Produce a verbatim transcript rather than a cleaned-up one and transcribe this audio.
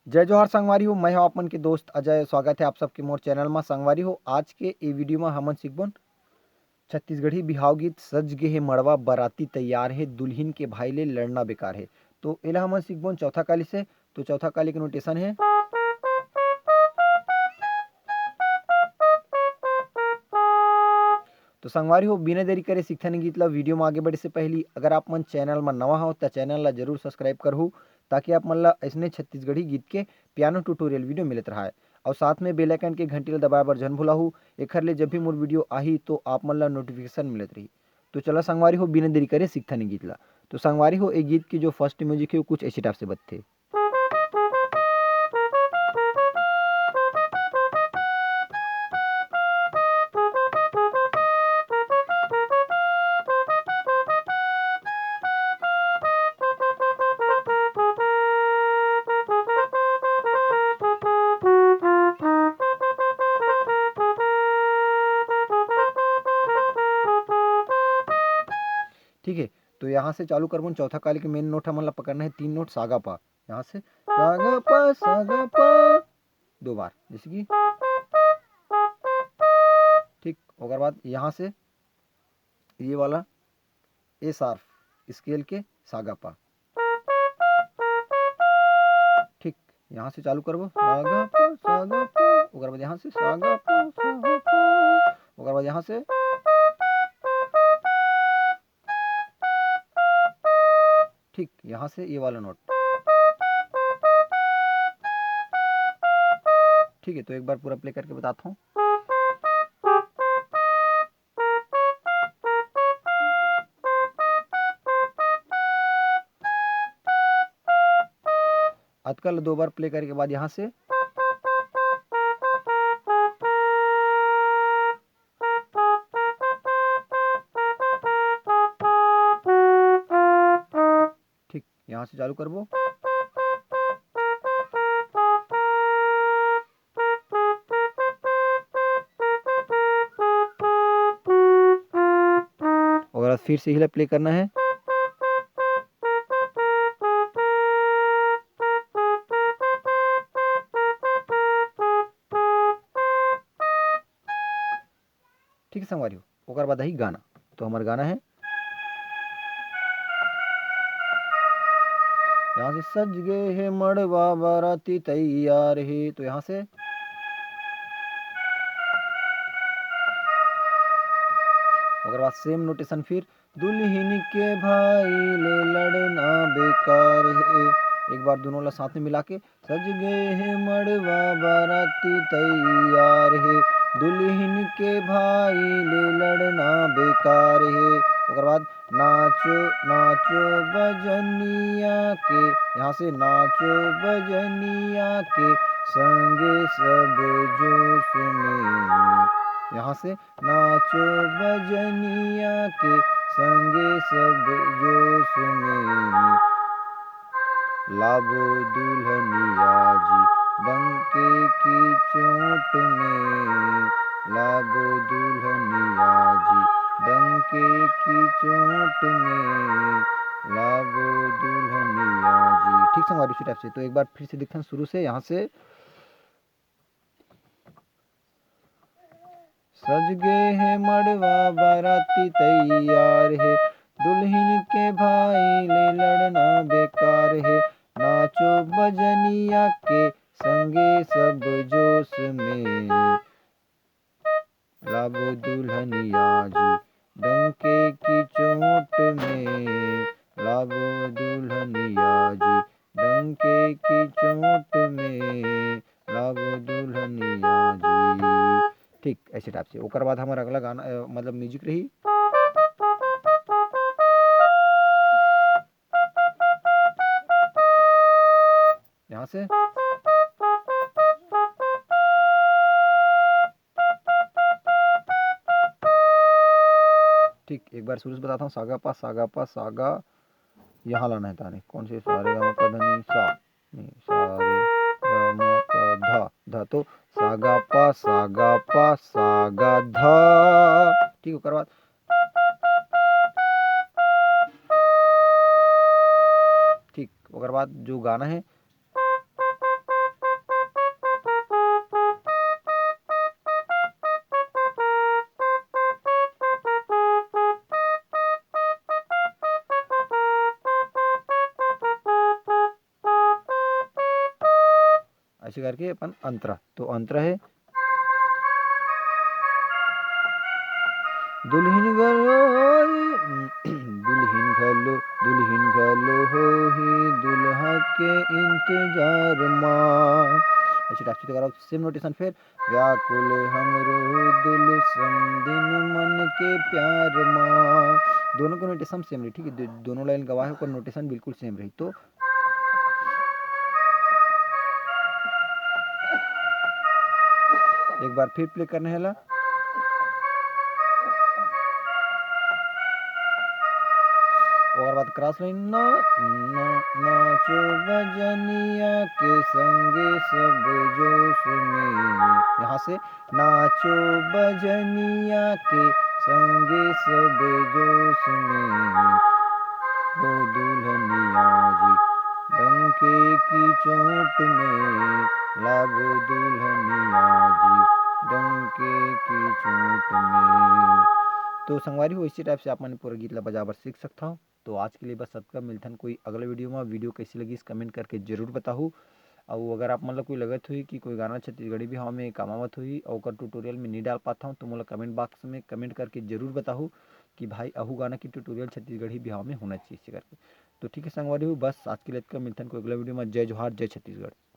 जय जोहार संगवारी हो, मैं हूं आप मन के दोस्त अजय। स्वागत है आप सबके मोर चैनल मा। संगवारी हो, आज के ए वीडियो मा हमन सीखबोन छत्तीसगढ़ी बिहाव गीत, सज गे हे मड़वा बराती तैयार हे, दुल्हिन के भाई ले लड़ना बेकार हे। तो एला हमन सीखबोन चौथा काली से। तो चौथा काली के नोटेशन हे। तो संगवारी हो, बिना देरी करे सीखथन गीत ला। वीडियो मा आगे बढ़े से पहली अगर आप मन चैनल मा नवा हो त चैनल ला जरूर सब्सक्राइब करहू, ताकि आप मन ला अइसने छत्तीसगढ़ी गीत के पियानो ट्यूटोरियल वीडियो मिलत रहाय। और साथ में बेल आइकन के घंटी ला दबाए बर झन भुलाहू, एखर ले जब भी मोर वीडियो आही तो आप मन ला नोटिफिकेशन मिलत रही। तो चला संगवारी हो, बिना देरी करे सीखथन गीत ला। तो संगवारी हो, ए गीत के जो फर्स्ट म्यूजिक हे वो कुछ ऐसे टाइप से बजथे। ठीक है, तो यहाँ से चालू करबो। चौथा काली के मेन नोट हमन ला पकड़ना है, तीन नोट सागा पा। यहाँ से सागा पा, सागा पा, दो बार, जैसे कि ठीक। ओकर बाद यहाँ से ये वाला ए शार्प स्केल के सागा पा। ठीक, यहाँ से चालू करबो, सागा पा, सागा पा, ओकर बाद यहाँ से सागा पा, सागा पा, ओकर बाद यहाँ से ठीक, यहाँ से ये वाला नोट। ठीक है, तो एक बार पूरा प्ले करके बताता हूँ। अतका ल दो बार प्ले करे के बाद यहाँ से ठीक, यहाँ से चालू करबो। ओकर बाद फिर से इला प्ले करना है। ठीक है संगवारी हो, ओकर बाद आही गाना। तो हमर गाना है, यहाँ से सज गे हे मड़वा बराती तैयार हे, तो यहाँ से ओकर बाद सेम नोटेशन फिर दुल्हिन के भाई ले लड़ना बेकार हे। एक बार दोनों ला साथ में मिला के, सज गे हे मड़वा बराती तैयार हे, दुल्हिन के भाई ले लड़ना बेकार हे। ओकर बाद नाचो नाचो बजनिया के, यहाँ से नाचो बजनिया के संगे सब जोश में, यहाँ से नाचो बजनिया के संगे सब जोश में। लाबो दुल्हनिया जी डंके की चोट में, लाबो दुल्हनिया जी डंके की चोट में, लाबो दुल्हनिया जी। ठीक संगवारी, उसी टाइप से। तो एक बार फिर से देखते हैं शुरू से, यहाँ से। सज गे हे मड़वा बराती तैयार हे, दुल्हिन के भाई ले लड़ना बेकार हे, नाचो बजनिया के संगे सब जोश में, लाबो दुल्हनिया जी डंके की चोट में, लाबो दुल्हनिया जी डंके की चोट में, लाबो दुल्हनिया जी। ठीक ऐसे टाइप से। ओकर बाद हमर अगला गाना, अ, मतलब म्यूजिक रही। यहाँ से ठीक, एक बार शुरू से बताता हूँ। सागा पा, सागा पा, सागा, यहाँ लाना है ताने। कौन से? सा रे गा मा पा धा नी सा, नी सा रे गा मा पा धा, धा। तो सागा पा, सागा पा, सागा धा। ठीक, ओकर बाद ठीक, ओकर बाद जो गाना है, ऐसे करके अपन अंतरा, तो अंतरा है, दुल्हिन घलो होही, दुल्हिन घलो, दुल्हिन घलो होही दुल्हा के इंतजार मा। ऐसे टाइप से करो, सेम नोटेशन। फिर व्याकुल हमरो दिल समदिन मन के प्यार मा। दोनों के नोटेशन सेम रही, ठीक है, दो, दोनों लाइन गवा है, ओकर नोटेशन बिल्कुल सेम रही। तो एक बार फिर प्ले करना है ला। ओकर बाद क्रॉस लाइन ना, ना, नाचो बजनिया के संगे सब जोश में। यहाँ से नाचो बजनिया के संगे सब जोश में, ओ दुल्हनिया जी डंके की चोट में, लाभ दुल्हनिया जी डंके की चोट में। तो संगवारी हो, इसी टाइप से आप मन पूरा गीत ला बजाबर सीख सकता हो। तो आज के लिए बस अतका, मिलथन कोई अगला वीडियो में। वीडियो कैसी लगी, कमेंट करके जरूर बताहू। अउ अगर आप मन ला कोई लगत होही कि कोई गाना छत्तीसगढ़ी बिहाव में काम आवत होही अउ ओकर ट्यूटोरियल में नहीं डाल पाता हूँ, तो मोला कमेंट बॉक्स में कमेंट करके जरूर बताहू कि भाई, अहू गाना की ट्यूटोरियल छत्तीसगढ़ी बिहाव में होना चाहिए, ऐसे करके। तो ठीक है संगवारी हो, बस आज के लिए इतना, मिलथन कोई अगला वीडियो में। जय जोहार, जय छत्तीसगढ़।